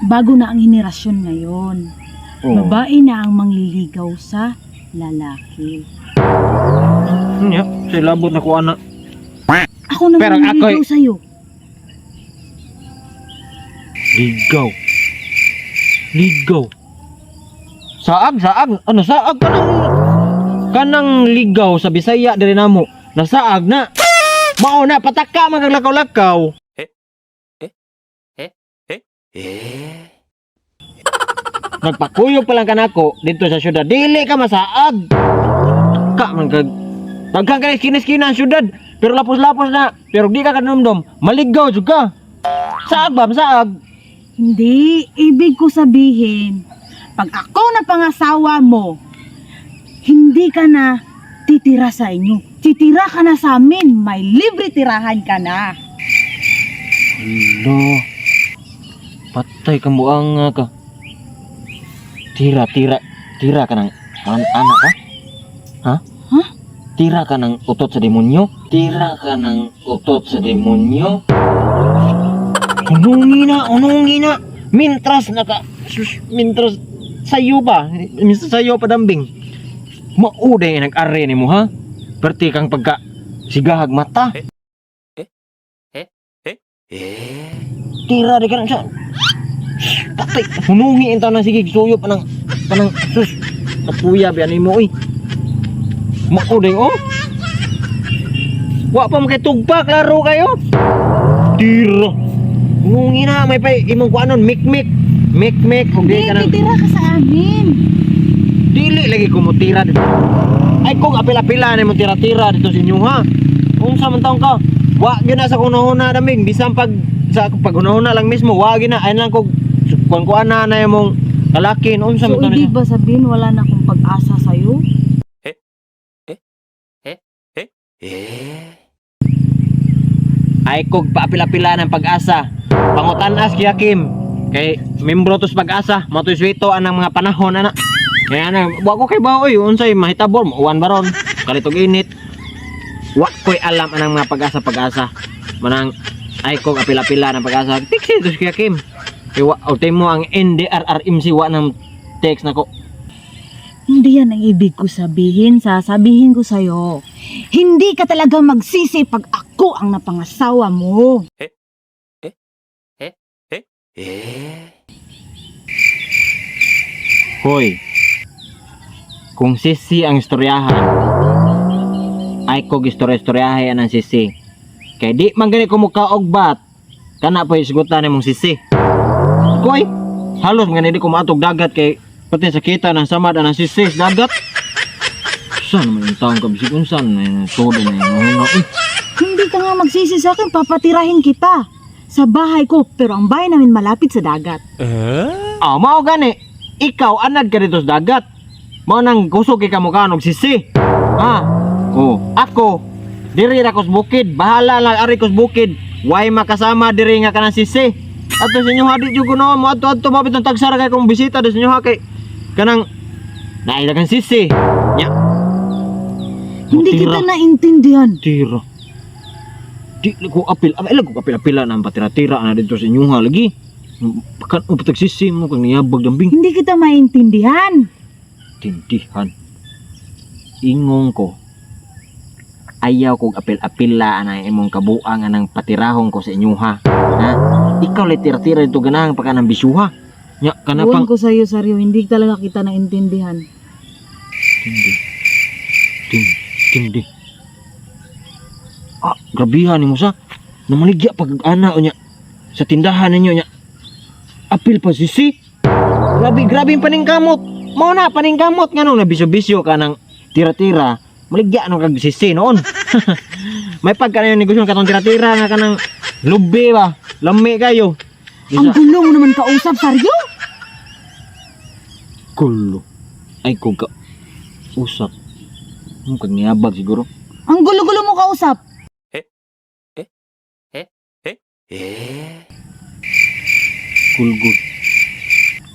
Bago na ang henerasyon ngayon. Oh. Babae na ang mangliligaw sa lalaki. Nya, sa labot na ko ana. Ako na Pero mangliligaw sa'yo. Ligaw. Ligaw. Saag, saag. Ano saag kanang ligaw sa Bisaya diri namo. Nasaag na. Mao na pataka man kag lakaw-lakaw. Nagpakuyog pa lang kanako dito sa syudad. Dili ka masaag. Ka man kag daghan kay kinis-kina ang syudad. Pero lapos-lapos na. Pero di ka kanumdum. Maligaw jud ka. Saag ba? Saag. Hindi, ibig ko sabihin, pag ako na pangasawa mo, hindi ka na titira sa inyo. Titira ka na sa amin. May libre tirahan ka na. Hello. Patay ka buang nga ka. Tira, tira. Tira ka ng anak ka? Ha? Huh? Tira ka ng utot sa demonyo? Tira ka ng utot sa demonyo? Unungi na, unungi na. Mintras naka, sus, mintras sayo pa. Mintras sayo pa dambing. Mauday nga nag-are ni mo ha? Perti kang pagka sigahag mata. Tira di ka na siya. Patay. Hunungi ang taon ng sige. Suyo pa ng, sus. Kapuya, biyan mo, uy. Maudeng, oh. Wa pa makitugpa, klaro kayo. Tira. Hunungi na, may pa imong kuanon, mikmik. Mikmik, kung di Hindi, ka na. titira ka sa amin. Dili lagi ko mo tira dito. Ay kung apila-pila na mo tira-tira dito sa inyo ha. Unsa man taong ka? Wa gyud na sa kunahuna daming bisan pag sa paghunahuna lang mismo wa gyud na ay lang kog kuan kuan na na imong kalakin unsa So, man taon ibig niya? ba sabihin wala na akong pag-asa sa'yo? Ay kog paapila-pila ng pag-asa. Pangutan-as kay Hakim. Kay membro to sa pag-asa, matoy swito anang mga panahon ana. Kaya ana, wa ko kay baoy unsay mahitabo mo uwan baron, kalitog init. Wa ko'y alam anang mga pag-asa-pag-asa. Manang ay kog apila-pila ng pag-asa. Tiksi to si Hakim. Kay wa ultimo ang NDRRMC wa ng text nako. Hindi yan ang ibig ko sabihin. Sasabihin ko sa'yo. Hindi ka talaga magsisi pag ako ang napangasawa mo. Hoy. Kung sisi ang istoryahan, ay kog istorya-istoryahan ang sisi. Kay di man gani ko mukaog bat, kana pa isgutan nimong sisi. Koy, halos man gani di ko maatog dagat kay pati sa kita ng samad ang sisi sa dagat. Saan naman yung taong kabisig unsan na tuhod na yung eh. Hindi ka nga magsisi sa akin, papatirahin kita. Sa bahay ko, pero ang bahay namin malapit sa dagat. Ah, mao gani. Ikaw anad ka dito sa dagat. Mao nang kusog kay kamukha og sisi. Ha? Oh, ako diri ra ko sa bukid, bahala lang ari ko sa bukid. Way makasama diri nga kanang sisi. Ato sa inyo hadi jud ko no, mo adto adto mabit ang tagsara kay kung bisita do sa inyo ha kay kanang naay dagang sisi. Nya. Hindi Mutira. kita naintindihan. Tira. Di ko apil, ama ilag ko apil-apila na ang patira-tira na dito sa inyo ha lagi. Pakan o patag sisi mo kang niyabag dambing. Hindi kita maintindihan. Tindihan. Ingong ko. Ayaw kog apil-apila ana imong kabuang anang patirahon ko sa inyo ha. Ha? Ikaw lay tira-tira dito ganahan pa ka ng bisuha. Nya kana Ewan pang ko sa'yo, Saryo, hindi talaga kita naintindihan. tindi. Tindi. Tindi. Ah, grabihan nimo sa. Namaligya pag ana unya sa tindahan ninyo nya. Apil pa sisi. Grabe, grabe yung paningkamot. Mao na paningkamot nga nung nabisyo-bisyo ka ng tira-tira. Maligya nung kag sisi noon. May pagka na yung negosyo katong tira-tira nga kanang lubi ba. Lami kayo. Ang gulo mo naman kausap, Saryo! Gulo. Ay kog ka usap. Mo kag niyabag siguro. Ang gulo-gulo mo kausap. Kulgod.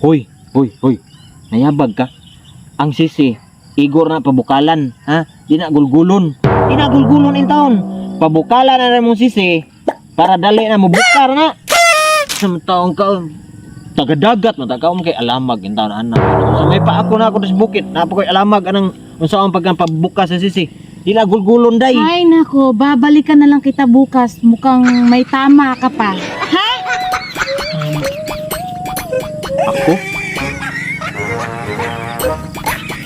Hoy, hoy, hoy. Nayabag ka. Ang sisi, igor na pabukalan, ha? Di na gulgulon. Di na gulgulon in taon. Pabukalan na rin mong sisi para dali na mabukar na. Sa taong ka. Tagadagat man ta kay alamag in taon anak. So may pa ako na ako sa bukid, naa pa koy alamag anang unsa ang pagkan pagbukas sa sisi. Dila gulgulon day. Ay nako, babalikan na lang kita bukas. Mukhang may tama ka pa. Ha? Ako?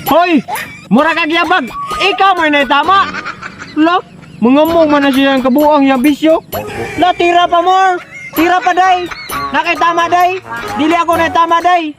Hoy! Mura kag yabag! Ikaw man na tama! Look! Mangamong man na siya ang kabuang yang bisyo. La, tira pa more! Tira pa day! Nakay tama day! Dili ako na tama day!